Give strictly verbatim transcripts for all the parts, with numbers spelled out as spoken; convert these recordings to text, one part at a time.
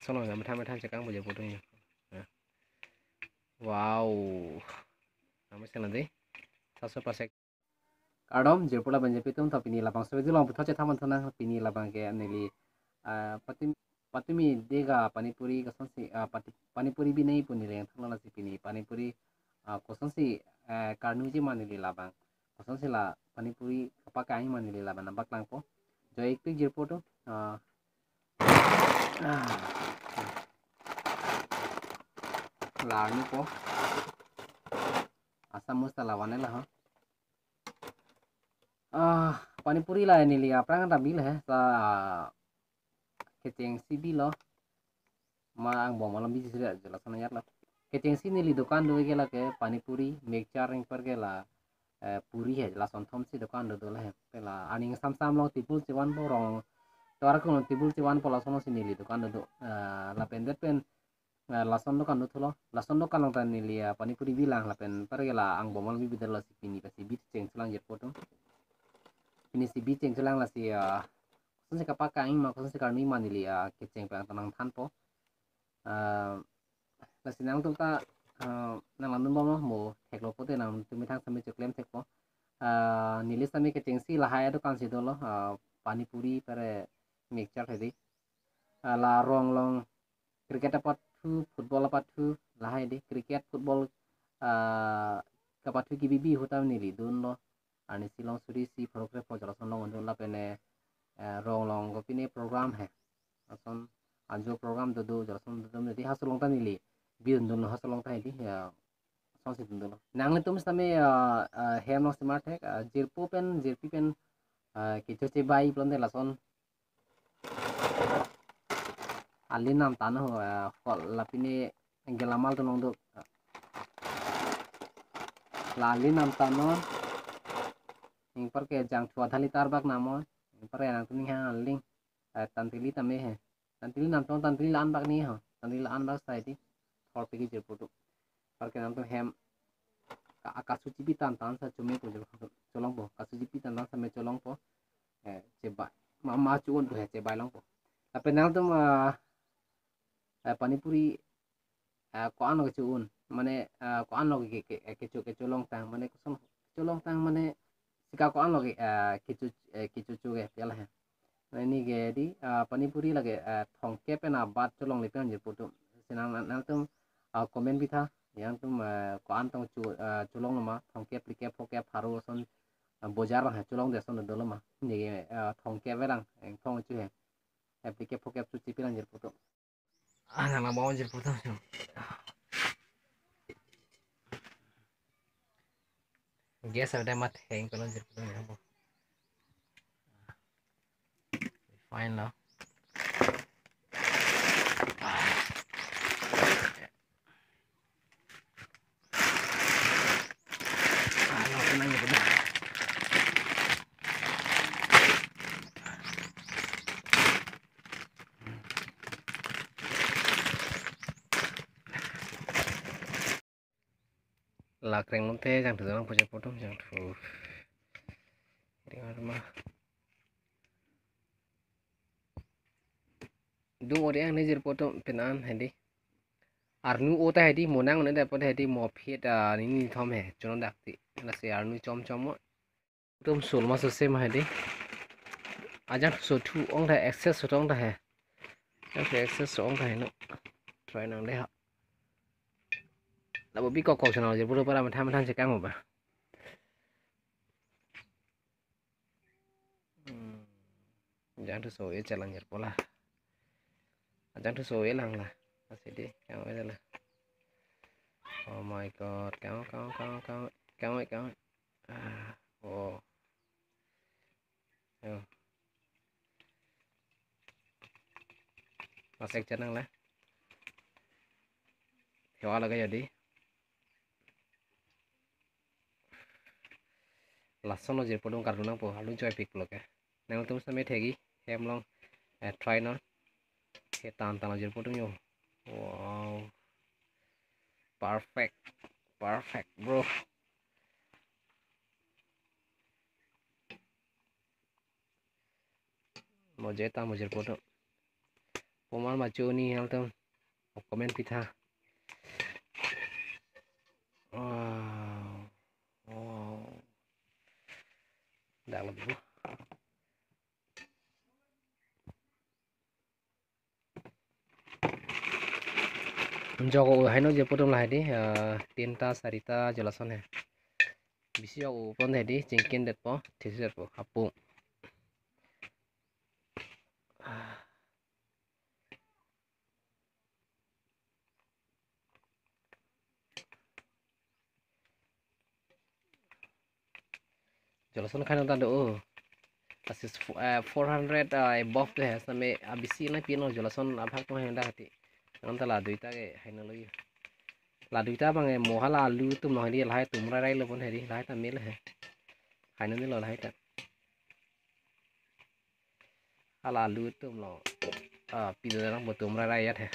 Sono na methang methang chekangpo jirpo atum yo. Ya. Wow. Nang mesen nanti. Saso pasek. Kardom, jirpo lapen jirpi atum, to pini labang sobi dulong puthot chethan man thonang, pini labang ke neli, ah, pati, patumi dega pani puri kosonsi, ah, pati, pani puri binai pu neli nangthanlo, lasi pini pani puri, ah, kosonsi, eh, karnuji ma neli labang. Kosonsi la pani puri kapakang ma neli labang nangpaklangpo. Jo ik pik jirpo atum, ah, ah. La arni po. Asam musta la vanilla ha. Ah, pani puri la neli aphrang ta bi le he. Sa, ah, kechengsi bilo. Ma angbong malom bisi sida jela sana yat lo. Kechengsi neli dukan do ke la ke pani puri, mixture ingper ke la, eh, puri he, lason thomsi dukan do do le he. Pe la aning samsam along table chevanpo, rong tovar kun table chevanpo, lason si neli dukan do do. Eh, lapen det pen, eh, lason dukan do thulo. Lason dukan along ta neli, eh, pani puri bilang, lapen par ke la angbong malom bi bidar lo, si pini pasi bi chengchelang jirpo atum. Pini si bi chengchelang, lasi, eh, kosonsi kapakang ma, kosonsi karnu ma neli, ah, kecheng pen ta nangthanpo. Ah, lasi nangtum ta, ah, nanglang dunbom lo, mo theklo pote nangtum methang sami cheklem thekpo. Ah, neli sami kechengsi lahai adukan si dolo, ah, pani puri pere mixture hedi. Ah, la rong along cricket apathu, football apathu, lahai di cricket, football, ah, kapathu kebi bi ahut ta neli dunlo. Arnisi along suri isi pharo kre pho jalason along dun, lapen, eh, rong along kopine program he. Lason ajo program do do jalason do do, jadi halaso along ta neli bidun dunlo, halaso along ta hedi, ya, lason si dun dunlo. Nanglitum sami, eh, eh, hem along si mar thek, eh, jirpo pen, jirpi pen, eh, kecho chebai pulote lason alin namtan ho, eh, hol lapine gelamal atum along do. La alin namtan non. Ingpar ke jangthu adha liter bak namnon. Ingpar ke nangtum ning hang aling. Eh, tantili tame he. Tantili namtan, tantili la-an bak ni ho. Tantili la-an bak sai di. Thor pegi jirpo atum. Par ke nangtum hem ka, kasu chipi tantan sa chome ko jirpo, cholongpo. Kasu chipi tantan sa me cholongpo. Eh, chebai. Ma, ma chu-un pu he, chebai longpo. Lapen nangtum, ah, eh, pani puri, eh, ko-an lo kecho-un. Mane, eh, ko-an lo ke, ke, ke, kecho, kecholongtang. Mane koson cholongtang mane sika ko-an lo ke, eh, kecho, eh, kecho cho ke, pela he. Mane neli ke di, eh, pani puri lake, eh, thomkep pen abat cholongle pen jirpo atum. Si nang, nang, nangtum, ah, comment pitha. Nangtum, eh, ko-an tong cho, eh, cholonglo ma, thomkep, phlikep, phokep, pharo ason, eh, bojar lang he, cholongde ason dolo ma. Neli ke, eh, thomkep lang, eh, thom cho he. Eh, phlikep, phokep cho chipi lang jirpo atum. Ah, nang nang bawon jirpo atum. Gas ada mat heng kalau jirpo atum ya, bo. Fine lah. La kreng lote jangthu dang puja potom jangthu. Ring arma. Dung ori ang nejir poto penan hedi. Arnu ota hedi, monang ne dapat hedi, mo phiet, ah, nini thom he, chunon dakti. Lasi arnu chom chom mo. Tum sul ma sose ma hedi. Ajang so thu ong tha, access so ong tha he. Ajang so access so ong tha he no. Try nang le ha. Labo bi kok kok channel je bulu para mathan mathan chekang ba. Hmm. Ajang thu so e chelang jer pola. Ajang thu so e lang la. Asidi kang e la. Oh my God, kang kang kang kang kang kang. Ah, oh. Yo. Masek chanang la. Hewa laga jadi. Lason lo jir podung kardunang po, alu joy pick lo ke. Nangtum same thegi, hem long, eh, try non. He tan tan lo jir podung yo. Wow. Perfect. Perfect, bro. Mo je ta mo jir podung. Komat ma cho ni hal tum. Comment pitha. Wow. Wow. Dak lo bu. Jok o haino jirpo atum lahai dei, eh, tinta, sarita, jolason he. Bisi jok o pon he dei, chingkin detpo, thisi detpo, apung. Jolason khaino ta do o. Asis fo-, eh, four hundred, ah, above do he, same abisi nangpi non jolason abhag atum haino dak hati. Nang ta la duita ke haino lo yo. La duita abang ke mo hala alu atum lo he dei, lahai tum rai rai lo pon he dei, lahai ta mel he. Haino ni lo lahai ta. Hala alu atum lo. Ah, pidun nangpo tum rai rai yat he.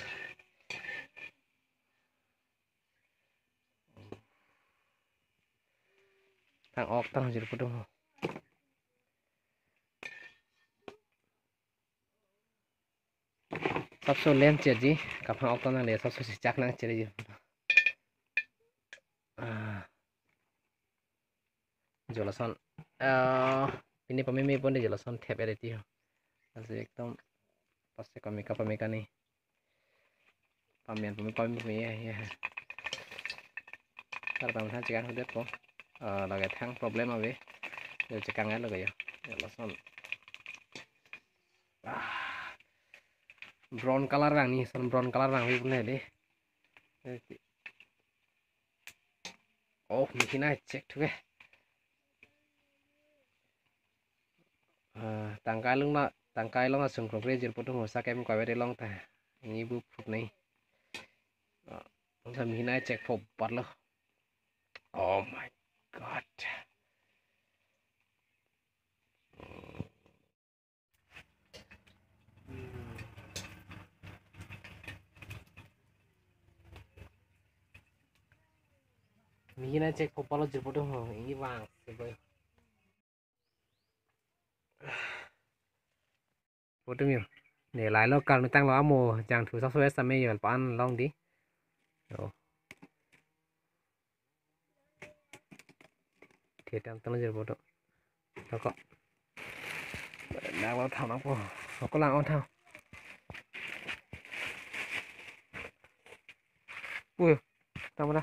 Thang-ok tang jirpo atum. Sapso len chet ji, kaphang-ok tang nang le, sapso si chak nang chet ji. Ah. Jolason. Ah, pini pameme pon dei jolason thep ere ti ho. Lasi ekdom paste kamika pamika ni. Pamen pame pame pame ya, ya. Kar pam than chekang hudetpo. Ah, lake thang problem ave. Yo chekang ya lake yo. Jolason. Ah. Brown color vang ni, son brown color vangve pon he dei. Oh, mihina chek thu ke. Ah, tangkai along na, tangkai along asung krongkre jirpo atum ho, sakem kave dei long ta. Ini bu phut nai. Ah, sa mihina chek pho bat lo. Oh my God. Mihina chek pho bat lo jirpo atum ho, ini vang se boy. Jirpo atum yo. Ne lahai lo karmi tanglo amo jangthu sapso same yo pan long dei. Yo. Thek tang tang jirpo atum. Toko. Nang lo tham nangpo. Toko lang on tham. Ui, tang mana?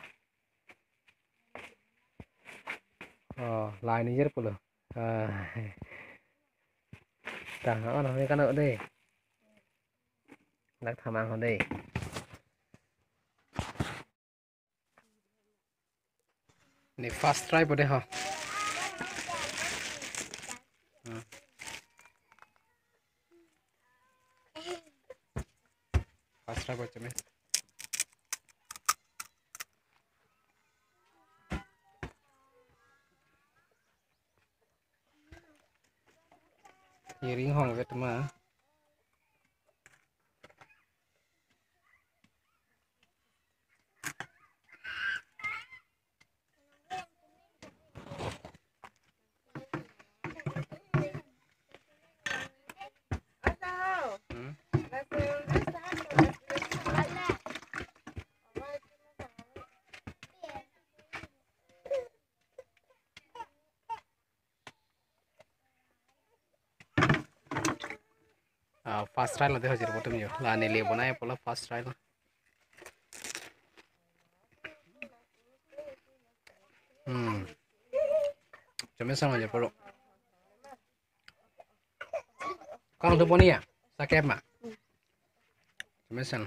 Oh, lahai ni jirpo lo. Ah. Tang on ni kano dei. Dak tham ang ho dei. Ne first try po dei ho. Hmm. First try po chame. Iring hong vet ma. Hmm? Ah, first try lo dei ho jirpo atum yo. La neli bonai apot lo first try lo. Hmm. Chame sang aja polo. Kang tu poni ya? Sakep ma? Chame sang.